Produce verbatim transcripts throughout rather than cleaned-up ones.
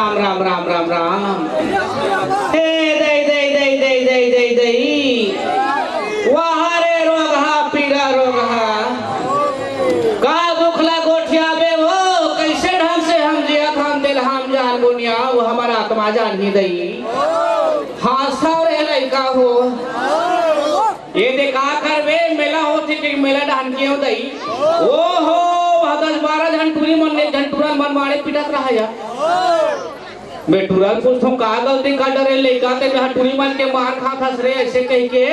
राम राम राम राम राम। हे दई दई दई दई दई दई दई, वाह रे रोगहा पीरा रोगहा, का दुख ला गोठियाबे हो? कइसे ढंग से हम जियत हन तेला हम जान गुनिया, वो हमर आत्मा जानही दई। हाँ सव रे लइका हो। ए दे का करबे, मेला होथे कि मेला डहन के हो दई। ओ हो, वह दस बारह झन टूरी मन ने झन टूरा मन मारे पिटत रहा या। मैं टूरा ल पूछथों, का गलती कर डरे लइका ते, जहाँ टूरी मन के मार खात हस रे, ऐसे कह के।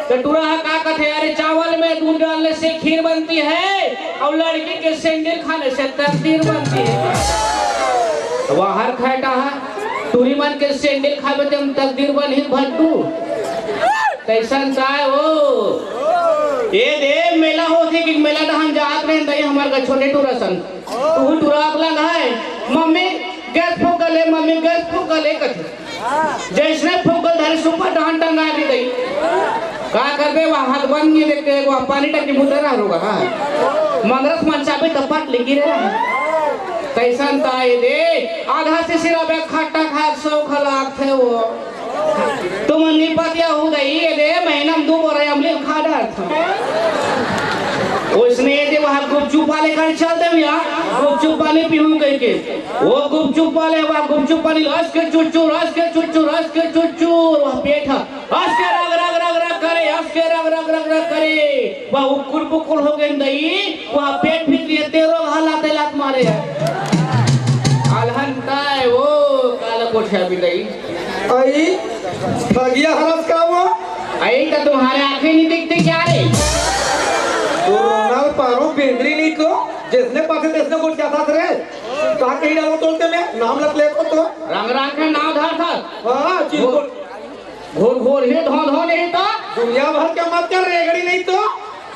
तो टूरा ह का कथे, अरे चावल में दूध डालने से खीर बनती है और लड़की के सैंडल खाने से तकदीर बनती है। वाहर खैटा है, टूरी मन के सैंडल खाबे ते हम तकदीर बनही भट्टू। तैसन काय हो? ए दे, मेला होथे कि मेला डहन जात रहे दई, हमर गा छोटे टूरा सन। तू टूरा अकला है, मम्मी गैस फूक ले, मम्मी गैस फूक ले कथे। जैसने फूक धरे सुपर डहन टंगा दी दई। का करबे, वह हाथ बंद नहीं देखते, वह पानी टंकी मुतर रहा होगा, हाँ। मंगरस मन चाबे त पट लिखी रे। तैसन ताए दे, आधा से सिरा बे खट्टा खाए सो खलाक थे वो। तुम नहीं पतिया हो गई, ये दे महीना में दो बार अमली खा डाल था। उसने ये दे वहाँ गुपचुप वाले घर चलते हुए, हाँ, गुपचुप पानी पीऊँ कह के। वो गुपचुप वाले, वहाँ गुपचुप पानी रस के चुचू, रस के चुचू, रस के चुचू, वहाँ पेट है। रस के रग, रग, रग, रग करे, रस के रग, रग, रग, रग करे। वहाँ उकुल पुकुल हो गए दई, वहाँ पेट भीतरी तेरो हालाते लात मारे है। अलहन ताए वो काला कोठिया भी दई। अई, ठगिया हरस का वो? अई, तो तुम्हारे आंखें नहीं दिखती क्या रे? तो रोनाल पारो बेंदरी नहीं तो, जिसने पासे तैसने गोठियाथस रे। का कही डालो तोलते में, नाम लख ले तो, तो। रंग रंग के नाम धर धर। हाँ, चिंपुट। घोर घोर ही धो धो नहीं तो। दुनिया भर के मत कर रेगड़ी नहीं तो।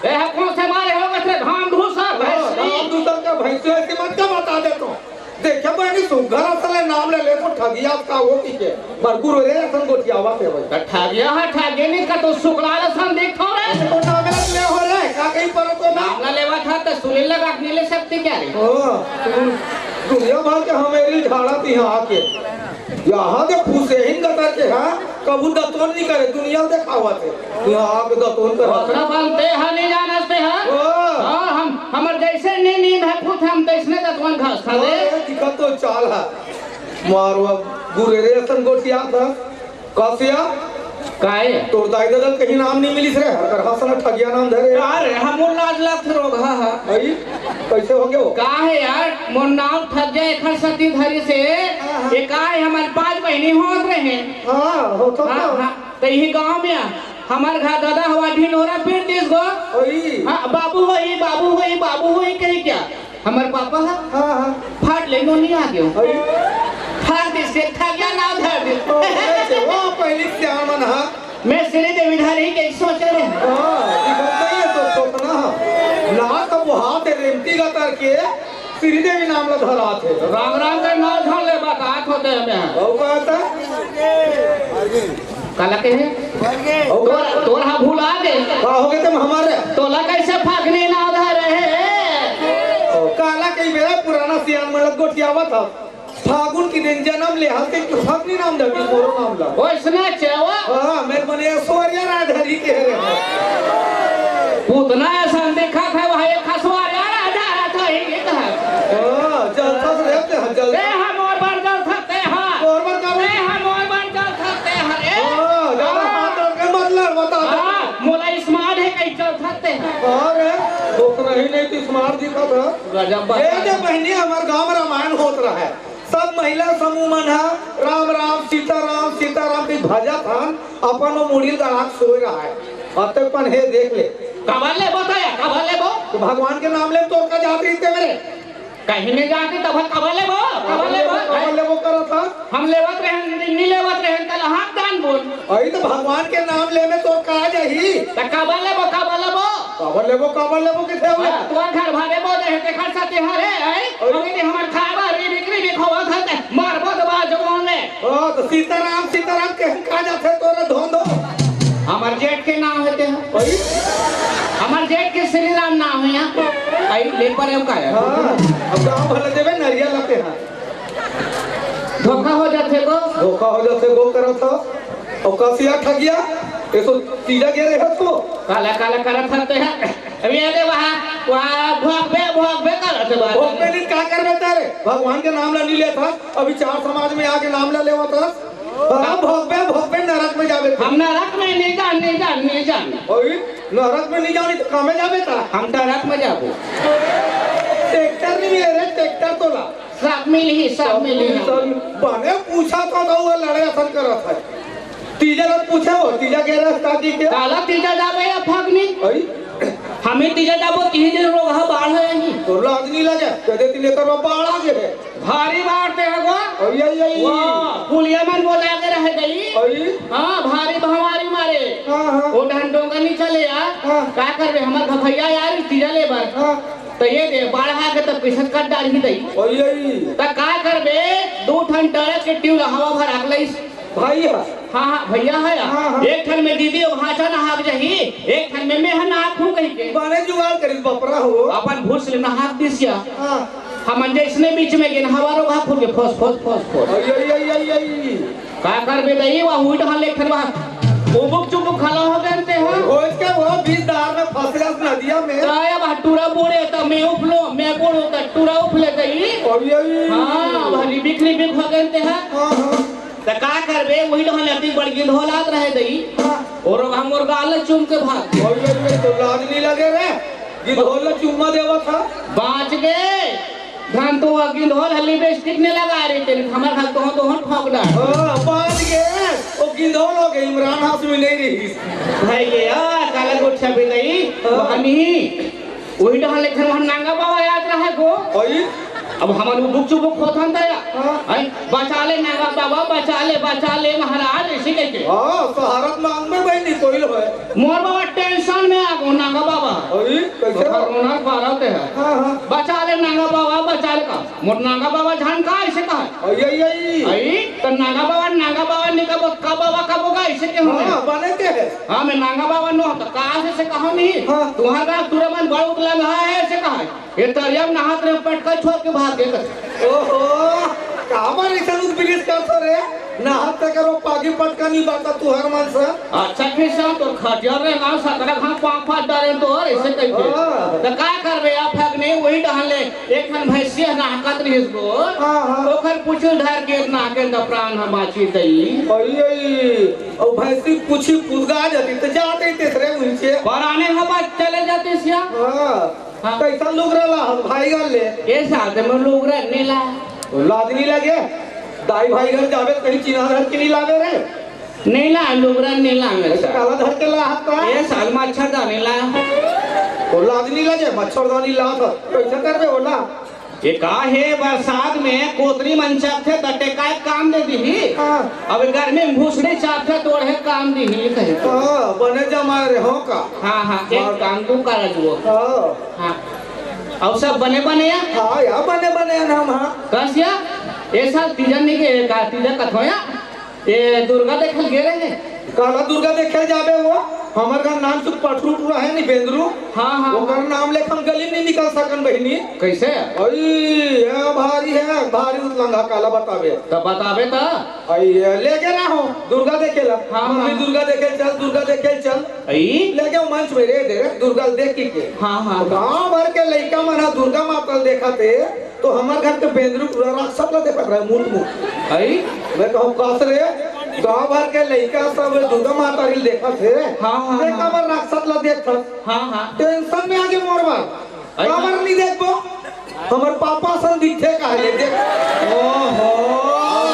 ए, कौन से मारे हो, बस रे, धाम धूसर, हाँ, भैंसरी। धाम धूसर का भैंसरी ऐसे मत का बता दे तो। देखे बहनी सुघर असल है, नाम ले ले तो ठगिया का हो की के। बरगुर रे असन गोठियावा से भाई। तो ठगिया है, ठगे नहीं का तो सुकलाल असन दिख थोड़े। तो नाम ले ले हो रे, का कहीं पर तो ना। नाम ला लेवा था तो सुनील लगा के नहीं ले सकती क्या रे? हाँ, दुनिया भर के हमेरी झाड़ा थी यहाँ आके। यहाँ के फुसेहिन गतर के, हाँ, कभू दतोन नहीं करे, दुनिया देखावत है। यहाँ आके दतोन कर ओतना बात ते हा नहीं जानस ते हा। ओ। हाँ, हम, हमर जैसे नी-, नींद है खुद हम तैसने दतवन घस था दे। अरे, दिक्कत तो चाल है। मारो अब गुरेरे असन गोठिया था। कसिया? काहे? तोर दाई ददा ल कहीं नाम नहीं मिलिस रे, अगर हंसना ठगिया नाम धरे। अरे, हमर लाज लगथे रोगहा। अई, कैसे हो गयो? का है यार, मोर नाम ठगिया एखर सती धरिस हे। हाँ, हाँ। ये का है, हमर पांच बहिनी होत रहे। हाँ, होत हाँ, ना। हाँ, तो यही गांव में आ, हमर घर दादा हवा ढिंडोरा पीट दिस गो। अई। हाँ, बाबू होई, बाबू होई, बाबू होई कही क्या? हमर पापा ह हाँ, हाँ। फाट ले नोनी आ गयो। अरे। फाट दे से ठगिया नाम धर दे। ओ, अरे से, वो पहली सियान मन ह। मैं श्रीदेवी धर ही के सोचे रहे। हाँ, दिखत नहीं है तो सपना ह। ना तो वो हाथ है रेमती का तर के श्रीदेवी नाम ला धरात है। राम राम के नाम धर ले बतात होते हमें। ओ बात है। काला के है? अउ तोर, तोर हा भुला दे। का हो गए तुम हमारे? तोला कैसे फागने ना धरे है? ओ, काला कई बेरा पुराना सियान मन ल गोठियावत ह। फागुन के दिन जन्म ले हल ते फागुनी नाम धर दी, मोरो नाम ला। ओइसने चेवा? हाँ, मेरे मने ऐश्वर्या राय धरी के रे। पूतना ऐसा देखा था, वहाँ एक खसवारिया राजा रहता ही नहीं था। हाँ, जलसा से रहते हैं, जलसा। ते हम और बार जलसा ते हाँ। और बार का ते हम और बार जलसा ते हाँ। ए, हाँ, ज्यादा हाँ। बात करके मत लड़, बता दे। हाँ, मोला smart है, कहीं चल सकते हैं। अरे, वो तो नहीं, नहीं तो smart दिखा था। गजब बात ये है। जो बहनी हमारे गांव में रामायण होत रहा है, सब महिला समूह मन ह राम राम, सीता राम, सीता राम के भजत हन, अपन वो मुड़ी गड़ा के सोए रहा है। अते पन हे देख ले। काबर लेबो तो या, काबर लेबो? तो भगवान के नाम ले तो का जात रही ते मेरे। कहीं नहीं जाती तब काबर लेबो, काबर लेबो, काबर लेबो करत ह? हम लेवत रहे, नहीं लेवत रहे, तल हाथ दान बोल। अई तो भगवान के नाम ले में तो का जाही? त काबर लेबो, काबर लेबो? काबर लेबो, काबर लेबो किथे हुआ? हाँ, तोर घर भागे बोल रहे, ते खर्चा ते हरे, आई? अरे। हम यदि हमार खाए बार री बिक्री भी खोवा था, ते मार बोल दबा जवान ले। ओ, तो सीताराम, सीताराम के हम का जाथे तोरे धोंधो? हमार जेठ के नाम है ते। अई? हमार जेठ के श्री राम नाम है यहाँ। आई, ले पर एम का है? हाँ, अब गाँव भले देवे नरिया लगे हैं। धोखा हो जाथे, वो करत ह। अउ कसिया ठगिया, ये तो तीजा गे रहे तो। काला, काला करत हस ते ह। अभी ये दे वहाँ, वहाँ भोंकबे, भोंकबे करत हे बात। भोंकबे नहीं, का करबे तारे? भगवान के नाम ला नहीं लेत हस, अभी चार समाज में आके नाम ला लेवत हस। हाँ, भोंकबे, भोंकबे, नरक में जाबे। हम नरक में नहीं जान, नहीं जान, नहीं जान। ओए, नरक में नहीं जानी तो कामे जाबे ता? हम ट्रक में जाबो। ट्रैक्टर नहीं मिले रे, ट्रैक्टर तोला। सब मिलही, सब मिलही। सब बने पूछा था तो वो लड़े असन करत है। तीजा रात पूछा हो, तीजा गे रहे शादी के। काला तीजा जाबे या फगनी? अई? हमें तीजा जाबो, तीन दिन रोगहा बाढ़ है यही। तो लाज नहीं लगे, कदे तीन एकर में बाढ़ आ गए है। भारी बाढ़ ते है वो। अई, अई, अई। वाह, पुलिया मन बोला के रह गई। अई? हाँ, भारी भंवारी मारे। हाँ, हाँ। वो ढन डोंगर नहीं चले यार। हाँ। का करबे, हमर भैया यार, तीजा ले बर। हाँ। तो ये दे, बाढ़ आ के तो पीछे कट डाल ही दई। ओई, ओई। तो का करबे, दू ठन ट्रक के ट्यूब हवा भर आग लइस। भाई है। हाँ, हाँ, भैया है। हाँ, हाँ। एक ठन में दीदी अउ भांचा नहाक जाही, एक ठन में मैं नहाक हूँ कही के। बने जुगाड़ करिस बपरा हो। अपन भूस ले नहाक दिस या। हाँ। हमन जैसने बीच में गेन, हवा रोगहा फूल के फोस, फोस, फोस, फोस। ओई, ओई, ओई, ओई, ओई। का करबे दई, वह उल्ट हल एक ठन वह उबुक चुबुक खड़ा हो गए ते हैं। ओए के वो बीच धार में फंस गया नदिया में। तो आया वह टूरा बूढ़े तो मैं उफलो, मैं बूढ़ो तो टूरा उफले दई। ओई, ओई। हाँ, वह रिबिक रिबिक हो गए ते हैं। हाँ, हाँ। तो का करबे, वही तो हल अति बड़ गिंधोलात रहे दई। हाँ। और हम और गाल चूम के भाग। ओई, ओई, ओई, तो लाज नहीं लगे रे, गिंधोल चुम्मा देवा था। बाँच गए। धन तो वो गिंधोल ह लिपस्टिक ने लगा रही तेरे, हमर घर तो, तो हम ठोक डाल। हाँ, बाँच गए। वो गिंधोल हो गए, इमरान हाशमी नहीं रही। भाई ये यार, काला गोठिया पे गई, हाँ। वहाँ नहीं। वही डहर ले घर वहाँ नांगा बाबा याद रहे को। ओई? अब हमन उबुक चुबुक होत हन तया। हाँ। आई, बचा ले नांगा बाबा, बचा ले, बचा ले महाराज, ऐसे कह के। हाँ, सहारत मांग में भाई नहीं कोई लो है। मोर बाबा टेंशन में आ गो नांगा बाबा। ओई, कैसे तो हो? कोरोना पारा ते है। हाँ, हाँ। बचा ले नांगा बाबा, बचा ले का। मोर नांगा बाबा झन का ऐसे कहा। आई, आई, आई। आई, तो नांगा बाबा, नांगा बाबा निका बो-, का बाबा का बोगा ऐसे के होने। हाँ, बने के है। हाँ, मैं नांगा बाबा नो, तो कहाँ से, से कहा नहीं? हाँ। तुम्हारा गाँव तुरे मन बड़ा उतला में है, ऐसे कहा। ये तरिया में नहात रहे, पटका छोड़ के भाग गए। ओहो, काबर ऐसा उद्बिलिस करथो रे? नहात ते करो, पागी पटका नहीं बाता तू हर मन से। अच्छा, फिर से तो खटिया रे ना, सकरा खा पाँव फाट डाले तो और ऐसे कह के। हाँ। तो का करबे, आप हक नहीं, वही डहन ले। एक ठन भैंसिया नाहकत रहिस गो। हाँ, हाँ। ओखर पूछी ल धर के नाहके त प्राण ह बाँची तई। अई, अई, अउ भैंसी पूछी पुदगा जती त जाते तेसरे उनके। पराने ह बात चले जाते सिया। हाँ। हाँ। कैसन लुगरा ला हम भाई घर ले? ए साथ में लुगरा नीला। लाज नहीं लगे? दाई भाई घर जावे त कहीं चिन्हा धर के नहीं लावे रे? नहीं ला, लुगरा नहीं ला मेरे ऐसे साथ। काला धर के ला हाथ का? ये साल मच्छरदानी ला। वो लाज नहीं लगे, मच्छरदानी ला था। कैसे कर रहे हो ना? ये का हे, बरसात में कोतरी मन चापथे, त टेकाए काम दे दीही। हाँ। अब गर्मी में भूसड़ी चापथे, तोड़े काम दीही, कहे तो। हाँ, बने जमा रहे हो का? हाँ, हाँ, एक हाँ। काम तू कर जुओ। हाँ। हाँ। अब सब बने बने या? हाँ, या बने बने या ना हम, हाँ। कस या? ए साल तीजन नहीं के, का तीजन कथो या? ए, दुर्गा देखल गे रहे? काला दुर्गा देखे जाबे वो? हमर घर नाम से पठरू टूरा है नी, बेंदरू। हाँ, हाँ, ओकर हाँ। नाम लेके हम गली नहीं निकल सकन बहिनी। कैसे? अई, ये भारी है, भारी उतलंगा काला बताबे। त बताबे त? अई, ये लेके ना हो, दुर्गा देखे ला। हाँ, मम्मी हाँ। दुर्गा देखे चल, दुर्गा देखे चल। अई? लेके मंच में रे दे रे, दुर्गा देख के। हाँ, हाँ। गाँव भर के लइका मन ह दुर्गा माता ल देखत हे। तो हमर घर के बेंदरू टूरा राक्षस ला देखत रहे, मुट मुट। आई? मैं कहूँ, "कस रे, गाँव भर के लइका सब दुर्गा माता रील देखत हे, हाँ, हाँ, ते हाँ। काबर राक्षस ला देखत?" हाँ, हाँ। टेंशन में आगे मोर बार। आई? काबर नहीं देखबो? हमर पापा सन दिखे काहे ले देख। ओहो।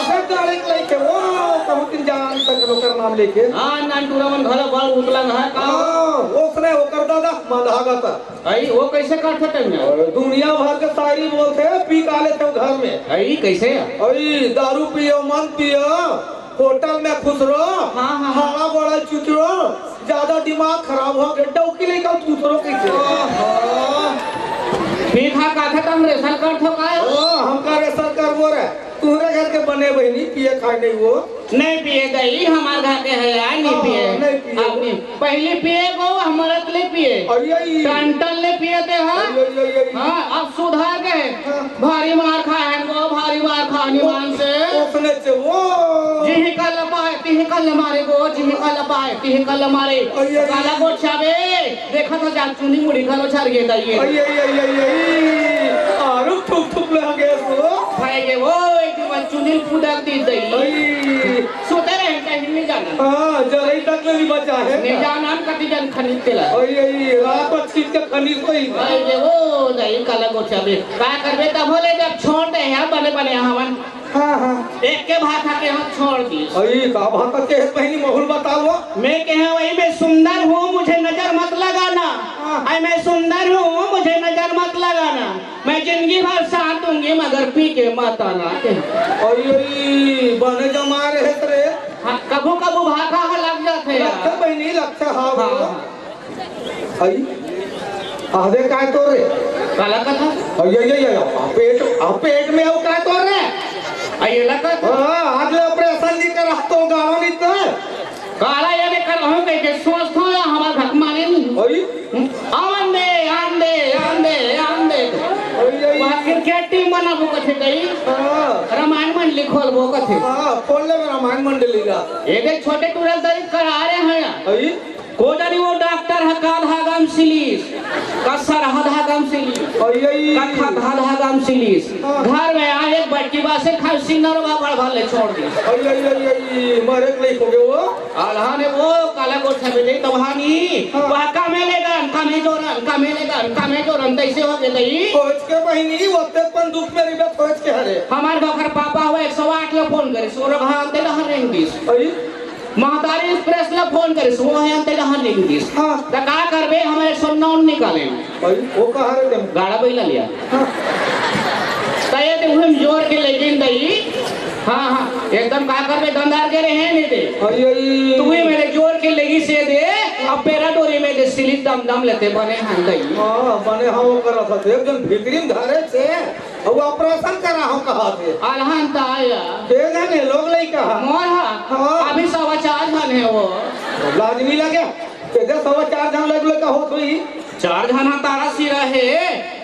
सब डाले के लइके, ओ, कहूँ तीन जान तक ओकर नाम लेके। हाँ, नान टूरा मन घला बड़ उतलंग है का? हाँ, ओसने ओकर दादा मधागत। अई, वो कैसे काटथे तैं? अरे, दुनिया भर के शायरी बोलथे, पी का लेथे घर में। अई, कैसे? अई, दारू पियो, मद पियो, होटल में खुश रहो, हाँ, हाँ, हाँ। हाड़ा बड़ा चुचरो, ज्यादा दिमाग खराब हो गया, डौकी लेकर खुश रहो कैसे? ओहो। पी खा का था, तुम रेसल काटथो का? ओ, हमका रेसल कर वो रे, तुम्हारे घर के बने बहिनी, पिए खाए नहीं वो। नहीं पिए दई, हमार घर के हे यार, नहीं हाँ, पिए। नहीं पिए। अब नहीं, पहली पिए गो, हमरत ले पिए। अरे, अरे। टन टन ले पिए ते, हाँ। अरे, अरे, अरे, अरे। हाँ, अब सुधार गए। हाँ। भारी मार खाए हैं गो, भारी मार खाए निमान से। उसने से वो। जी ही कल पाए, ती ही कल मारे गो, जी ही कल पाए, ती ही कल मारे। अरे, अरे। काला गोठिया बे, देखा था जा चुनी मुड़ी घलो झर गे दई। अरे, अरे, अरे, अरे, अरे। आरू ठुक ठुक ले हो गए सो। खाए के वो, एक दिन चुनी पुदक दी दई। अरे। सोते रहे, कहीं नहीं जाना। हाँ, जरई तक ले भी बचा है। नहीं जाना, हम कति जन खरीद के ला। अरे, अरे, रात को छीट के खरीद को ही। अरे, वो दई काला गोठिया बे। का करबे तब होले जब छोड़ दे यार, बने बने हवन। हाँ, हाँ। एक के भाषा के हम छोड़ दी। अरे, का भाषा के है, पहली माहौल बताओ। मैं कहे वही, मैं सुंदर हूँ, मुझे नजर मत लगाना। हाँ। अरे, मैं सुंदर हूँ, मुझे नजर मत लगाना। मैं जिंदगी भर साथ दूंगी, मगर पी के मत आना। अरे, अरे, बने जमा रहे रे। हाँ, कभू कभू भाखा हा लग जाथे यार। लगथे बहिनी, लगथे, हाँ, हाँ, बोलो। हाँ। आई, आदे काय तोर रे? काला कथा? अरे, अरे, अरे, आ पेट, आ पेट में आऊ काय तोर रे? आ ये लगा तो? हाँ, आज ले ऑपरेशन नहीं करा तो गाड़ो नहीं तो। काला ये ने कर हूँ कह के सोच थो या हमार भक माने नहीं। अरे? आवन दे, आन दे, आन दे, आन दे। अरे, अरे। वहाँ क्रिकेट टीम बनाबो कथे गई। हाँ। रामायण मंडली खोलबो कथे। हाँ, खोल ले रामायण मंडली का। ये देख छोटे टूरल दरी करा रहे हैं। अरे? को जानी वो डॉक्टर ह का धागा म सिलिस, का सरहा धागा म सिलिस, अई, अई। का खतहा धागा म सिलिस। हाँ। घर में आए एक बटकी बासे खाए सिंगरवा भर भर ले छोड़ दिस। अई, अई, अई, अई, मरे के नहीं हो गए वो। आल्हा ने वो काला गोठा में दे तबहानी, हाँ। वह कामे ले गन, कामे जोरन, कामे ले गन, कामे जोरन, तैसे हो गए दई। खोज के बहिनी, वत्ते पन दुख में रिबे खोज के हरे। हमार बखर पापा हुआ एक सौ आठ ले फोन करे, सूरभ हाँ, तेरा हर रेंग दिस। अई? महतारी एक्सप्रेस ला फोन करिस, वो हे अंते कहाँ लेके दिस। हाँ। त का करबे, हम एक सौ नौ निकाले। भाई, वो कहाँ रे तुम? गाड़ा बैला लिया। हाँ। त ये ते उहे में जोर के लेकिन दई। हाँ, हाँ, एकदम का करबे, दंदार के रहे नहीं दे। अई, अई। तू ही मेरे जोर के लेगी से दे, अब पेरा डोरी में दे सिली दम दम लेते बने हैं दई। हाँ, बने हाँ वो करा था, एक जन भीतरी में धरे से। अउ ऑपरेशन करा हो कहा थे। अलहन त आया। के जाने लोग लइका हा। मोर हा। हाँ। अभी सवा चार झन हे वो। लाज नहीं लगे? के दे सवा चार झन लग लइका होत हुई। चार झन हा तारा सिरा हे।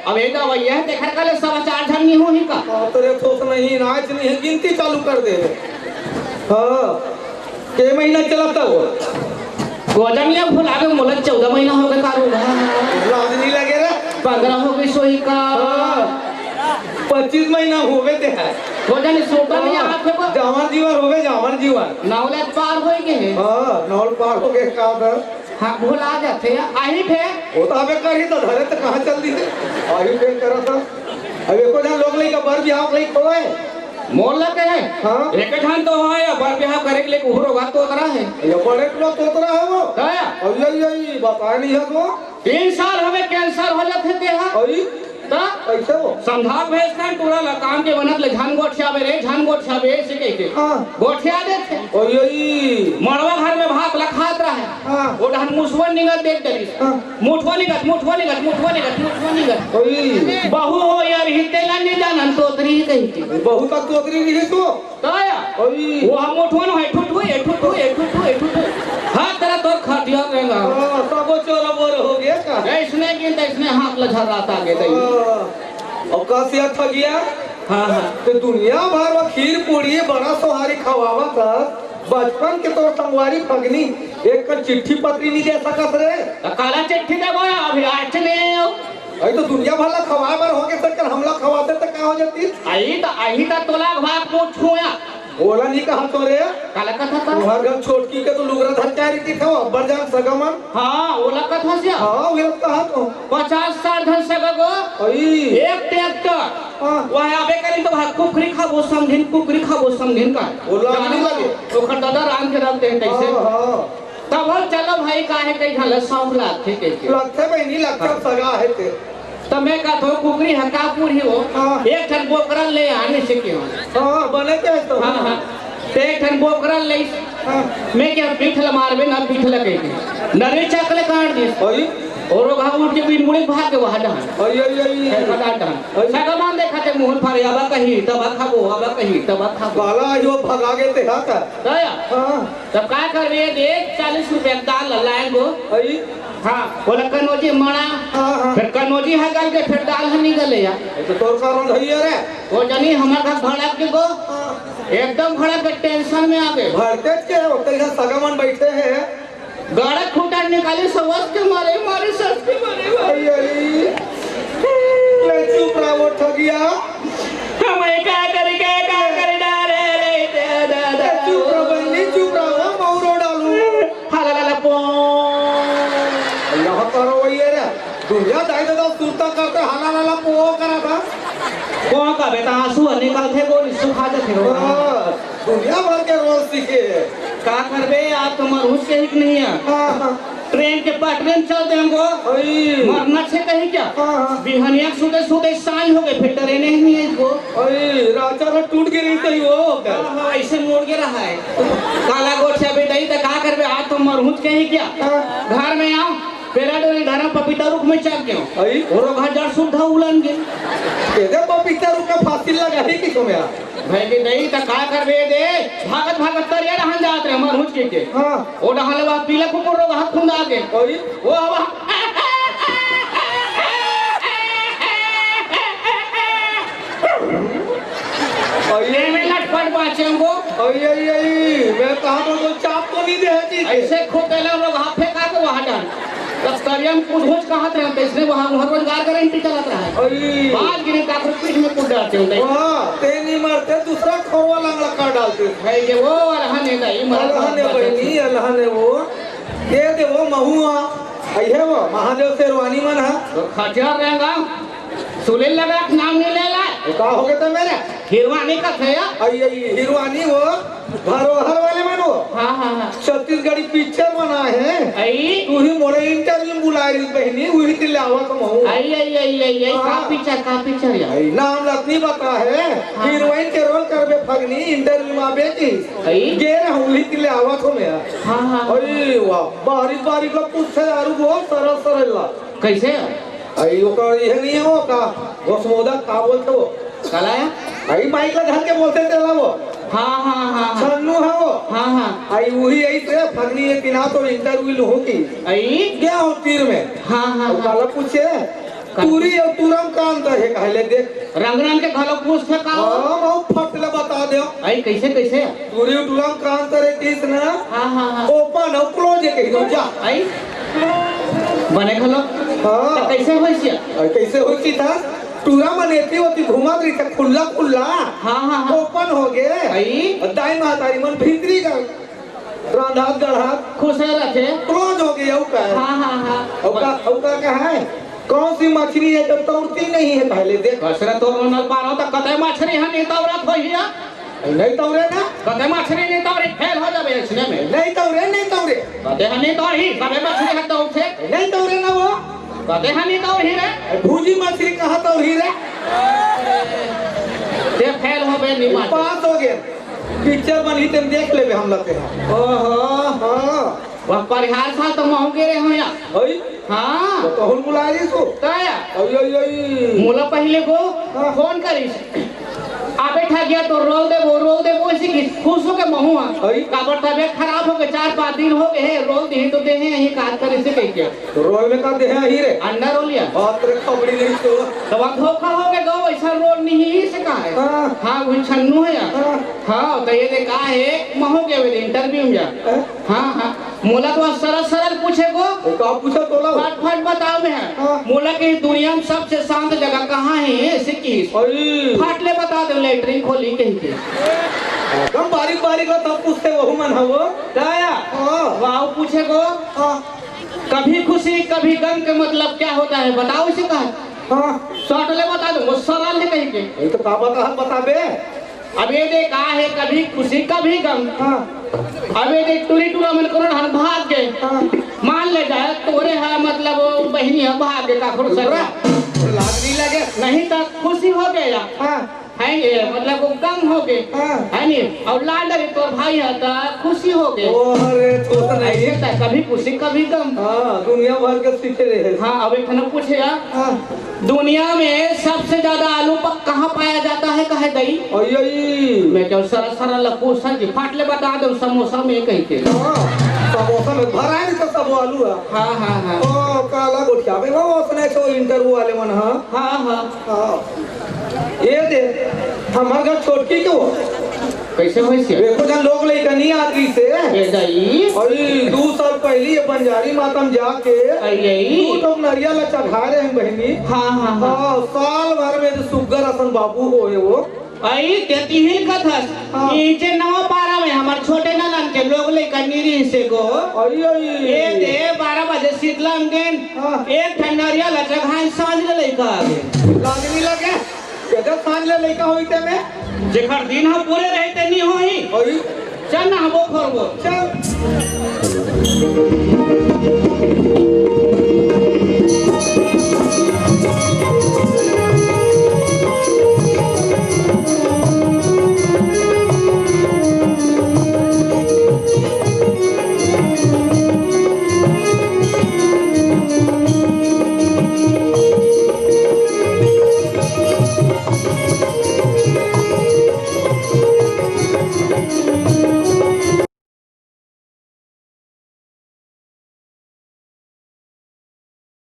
अब ये दवाई है, देखर का ले सवा चार झन नहीं होही का? हाँ, तेरे ठोस नहीं, नाच नहीं है, गिनती चालू कर दे। हाँ। के महीना चलता वो? गोजनिया भुला के मोला चौदह महीना हो गए कारू। लाज नहीं लगे रे। पंद्रह हो गई सोई का। हाँ। पच्चीस महीना हो गए ते है। गोजनी सोटा नहीं हाँ। हाथ में को। जामर जीवन हो गए, जामर जीवन। नौले पार हो गए हैं। हाँ, नौल पार हो गए का उधर। हाँ, भुला जाते हैं। आही थे। वो तो अबे करी तो धरे तो कहाँ चल दी थे? आही थे करा था। अब एको जन लोग लइका बर बिहाव लइक होए। मोर लगे है। हाँ। एक ठन तो है, बर बिहाव करे के लिए कुहरो बात तोतरा है। ये बड़े टुआ तोतरा है वो। क्या? अई, अई, अई, बताए नहीं है तो। तीन साल हमें कैंसर हो जाते थे हाँ। अई? ता? कैसे वो? संधार भेजता है टूरा ला काम के बनत ले झन गोठियाबे रे, झन गोठियाबे ऐसे कह के। हाँ। गोठिया देते। अई, अई। मड़वा घर में भात ला खात रहे। हाँ। वो डहन मुसवन निगत देख डरिस। हाँ। मुठवा निगत, मुठवा निगत, मुठवा निगत, मुठवा निगत। ओई। बहू हो यार, हिते ला नहीं जानन, तोतरी ही कही थी। बहू तक तोतरी नहीं है तू? तो या? ओई। वो हम मुठवन है, ठुठु, ए ठुठु, ए ठुठु, ए ठुठु। हाँ, तेरा तोर खटिया रहेगा। हाँ, तबो चोर बोर हो गया का? ऐसने की, ऐसने हाथ ला झर्राता आगे दई। हाँ। और का सिया ठगिया? हाँ, हाँ। तो दुनिया भर में खीर पूड़ी, बड़ा सोहारी खवावा था। बचपन के तोर संगवारी फगनी एक कन चिट्ठी पत्री नहीं दे सकत रे। त काला चिट्ठी देबो, अभी आज नहीं हो। अरे तो दुनिया भर ला खवाए बर होगे, सर कर हमला खवाते त का हो जाती? आई त, आई त तोला भाग पूछूं या। ओला नहीं कहा तो रे। काला कथा था? तुम्हार घर छोटकी के तो लुगरा धर के आ रही थी, था अब्बर जान सगा मन। हाँ, ओला कथा से। हाँ, वो कहा तो। पचास साठ झन सगा गो। आई। एक ट्रैक्टर। हाँ। वह आबे करी तो भाग कुकरी खाबो समझिन, कुकरी खाबो समझिन का। ओला जाने आने लगे। लगे। ओकर दादा राम के रख दे कैसे? हाँ, हाँ। तब हम चलो भाई काहे कहीं झन ला शौक लागथे कह के। लगथे बहिनी, लगथे हाँ। सगा है ते। त मैं कहत हूँ, कुकरी ह का पूरी हो? हाँ। एक ठन बोकरा ले आने से क्यों? हाँ, बने के तो। हाँ, हाँ। ते एक ठन बोकरा ले। हाँ। मैं क्या पीठ ल मारबे ना, पीठ ल कह के। नरी चक ले काट दिस। ओई? और वो घाव उठ के बीन मुड़े भाग के वहाँ डहन। अई, अई, अई। है, खदान डहन। अई। सगा मान देखा ते मुहन फारे, "अब कही, तब खाबो, अब कही, तब खाबो।" काला जो भगा गे ते हा का? दया। हाँ। तब का करबे, देख, चालीस रुपया के दाल लाए गो। अई। हाँ, बोला, "कनौजी मड़ा।" हाँ, हाँ। फिर कनौजी हा गल के, फिर दाल हा नहीं गले यार। ये तो तोर कारण धइया रे। वो जानी हमार घर भड़क के गो। हाँ। एकदम भड़क के टेंशन में आ गए। भड़के के होते हैं, सगा मन बैठे हैं। गाड़ा खूंटा निकाली, सवस के मारे, मारे सस के मारे, मारे। अरे, अरे। ले चुप रहा वो ठगिया। हम ये का करी, का, का करी डारे रे, दे, दे, दे। ले चुप रहा बहनी, चुप रहा, वो मौरो डालू। हाला ला ला पो। यहाँ करो वही है रे। दुनिया दाई दादा सुरता करते हाला ला ला पो करा था। कौन का बेटा आंसू निकल थे, बोल सुखा दे थे। हाँ। दुनिया भर के रोल सीखे। का करबे, आज तो मरहूस के ही नहीं है। हाँ, हाँ। ट्रेन के पटरी में चल देंगो। अई। मरना छे कहीं क्या? हाँ, हाँ। बिहनिया सुते सुते सांझ हो गए, फिर ट्रेन ही नहीं है इसको। अई, राचा रो टूट के रही सही हो क्या? हाँ, हाँ, ऐसे मोड़ के रहा है। काला गोठिया बेटा, ई तो का करबे, आज तो मरहूस के ही क्या? हाँ। घर में आओ, पेरा डोरी धरा पपीता रुख में चढ़ गयो। अई? और घर जड़ सुद्धा उलन गे। कहते पपीता रुख में फांसी लगा ही किसो मेरा। भाई के नहीं तो का करबे दे, भागत भागत तरिया डहन जात रहे, मरहूस के के। हाँ। ओ डहन ले वह पीला कुकुर रो वहाँ खुंदा के। अई? वो हवा। अई? ये में लटपट बाचेंगो। अई, अई, अई, मैं कहा तो, तो चाप तो नहीं दे है जी। ऐसे खोपेला लोग हाथ फेंका के वहाँ डाल। दफ्तरिया में कुछ होच कहत रहे, तो इसने वहाँ, वहाँ रोजगार गारंटी चलत रहा है। अरे। बात गिरे काकर पीठ में कूद डालते होते। वाह, ते नहीं मरते, दूसरा खोरवा लंगड़ा कर डालते। भाई, ये वो अल्लाह ने नहीं मरा। अल्लाह ने बहनी, अल्लाह ने वो। ये दे वो महुआ, आई है वो, महादेव शेरवानी मन है। तो खटियार रहेगा, सुले लगा, नाम नहीं ले ला। वो का हो गया था मेरे? हिरवानी का थे या? आई, आई, हिरवानी वो। धरोहर वाले मन वो। हाँ, हाँ, हाँ। छत्तीसगढ़ी पिक्चर बना है। आई। तू ही मोरे इंटरव्यू में बुलाए रही बहनी, वही दिल आवा तो महू। आई, आई, आई, आई, आई, हाँ। का पिक्चर, का पिक्चर या? आई, नाम रत्नी बता है। हाँ। हीरोइन के रोल करबे फगनी, इंटरव्यू में आबे की। आई। गे रहूं, वही दिल आवा तो मैं। हाँ, हाँ। अरे वाह, बारीक बारीक ला पूछे यार, वो सरल सरल ला। कैसे? आई, ओकर इहे नहीं हो का? घोसमोदा का बोलते हो? काला है? आई, माइक ला धर के बोलते तेला वो। हाँ, हाँ, हाँ, हाँ। छन्नू है वो। हाँ, हाँ। आई, वही आई से फगनी ये दिना तो इंटरव्यू लूँ की। आई? गया हो तीर में। हाँ, हाँ, वो हाँ। काला पूछे, का? टूरी और टूरम का अंतर है, कहले देख। रंग रंग के घलो पूछथे का हो? हाँ, वो फट ले बता दे। आई, कैसे, कैसे? टूरी टूरम का अंतर है किस ना? हाँ, हाँ, हाँ। ओपन और क्लोज है कहीं दो जा। आई? बने घलो? हाँ। तो कैसे होइस या? अरे कैसे होइस था? टूरा मन एती ओती घूमत रही था, खुल्ला खुल्ला। हाँ, हाँ, हाँ। ओपन हो गए। आई? और दाई महतारी मन भीतरी गए। रांधत गढ़त। खुश रखे। क्लोज हो गए, अउ का है? हाँ, हाँ, हाँ। अउ का, अउ का, का है? कौन सी मछली है जो तौरती नहीं है? पहले देख। कसरत तो नल पारो तो कतई मछली है, नहीं तौरत होही या? नहीं तौरे ना। कतई मछली नहीं तौरी, फेल हो जाबे इसने में। नहीं तौरे, नहीं तौरे। कतई है नहीं तौरी, सबे मछली है तौर से। नहीं तौरे ना वो। कतई है नहीं तौरी रे। भूजी मछली कहाँ तौरी रे? ते फेल होबे, नहीं मार। पास हो गए। पिक्चर बनही तेन देख लेबे हम लोग के यहाँ। ओहो, हाँ। वह परिहार साल तो महू गे रहे हो या। ओई? हाँ। तो कहूँ बुला रही सो? तो या। ओई, ओई, ओई। मोला पहले को हाँ। फोन करिस। आबे ठा गया तो रोल देबो, रोल देबो, इसी की खुश हो के महू हाँ। ओई? काबर तबियत खराब हो गए, चार पाँच दिन हो गए हैं, रोल दी तो दे हैं, यही काज करे से कह के। तो रोल में का दे हैं ही रे? अंडा रोल या। बात रे खबड़ी नहीं तो। तो वहाँ धोखा हो गया, गो वैसा रोल नहीं ही से कहा है। हाँ। हाँ, वही छन्नू है यार। हाँ। हाँ, तो ये देखा है, महू के वे इंटरव्यू में यार। हाँ? हाँ, हाँ। मोला तो सरल सरल पूछे को। वो का पूछा तोला? फट फट बताओ मैं। हाँ। मोला के दुनिया में सबसे शांत जगह कहाँ है? सिक्किस। अरे। फट ले बता दे, लेटरिन खोली कहीं के। एकदम बारीक बारीक ला तब पूछते वहू मन हवो। दाया। हाँ। वाह पूछे को। हाँ। कभी खुशी कभी गम के मतलब क्या होता है? बताओ इसे कहा। हाँ। शॉर्ट ले बता दो, वो सरल है कहीं के। ये तो का बता, बता बे। अब ये दे का है, कभी खुशी कभी गम। हाँ। अब ये दे टूरी टूरा मन करो हम भाग गए। हाँ। मान ले जाए तोरे है मतलब वो बहनी है भाग गए काखुर से। लाज नहीं लगे। नहीं तो खुशी हो गया। हाँ। है ये, मतलब वो गम हो गए। हाँ। है नी? और लाडली तोर भाई है तो खुशी हो गए। ओ, अरे, तो नहीं। ऐसे तो कभी खुशी, कभी गम। हाँ, दुनिया भर के सीखे रहे। हाँ, अब एक ठन पूछे यार। हाँ। दुनिया में सबसे ज्यादा आलू प-, कहाँ पाया जाता है, कहे दई? अय्यई। मैं कहूँ, सरा, सरा लखू सर जी, फाट ले बता दो, समोसा में कह के। हाँ, समोसा में भरा नहीं तो सब आलू है। हाँ, हाँ, हाँ। ओ, काला गोठिया में वो उसने तो इंटरव्यू वाले मन, हाँ। हाँ, हाँ। हाँ। ये दे, हमार घर छोटकी के वो। कैसे होइस हे? एको झन लोग लइका नहीं आती से। ए दाई। अरे, दू साल पहली ये बंजारी माता में जाके अई, अई। दू ठोक नरिया ला चढ़ा रहे हैं बहनी। हाँ, हाँ, हाँ। हाँ, साल भर में जो सुग्घर असन बाबू होए वो। अई, ते तिहिल कथस। हाँ। नीचे नवा पारा में हमार छोटे ननन के लोग लइका नहीं रही से गो। अई, अई। ये दे बारह बजे शीतला अंगेन। हाँ। एक ठन नरिया ला चढ़ाए सांझ ले लइका आगे। लागनी लगे। एकर सांझ ले लइका होई ते में? जेकर दिन ह पूरे रहे ते नी होही। होई। चल ना, हबो खोरबो। चल।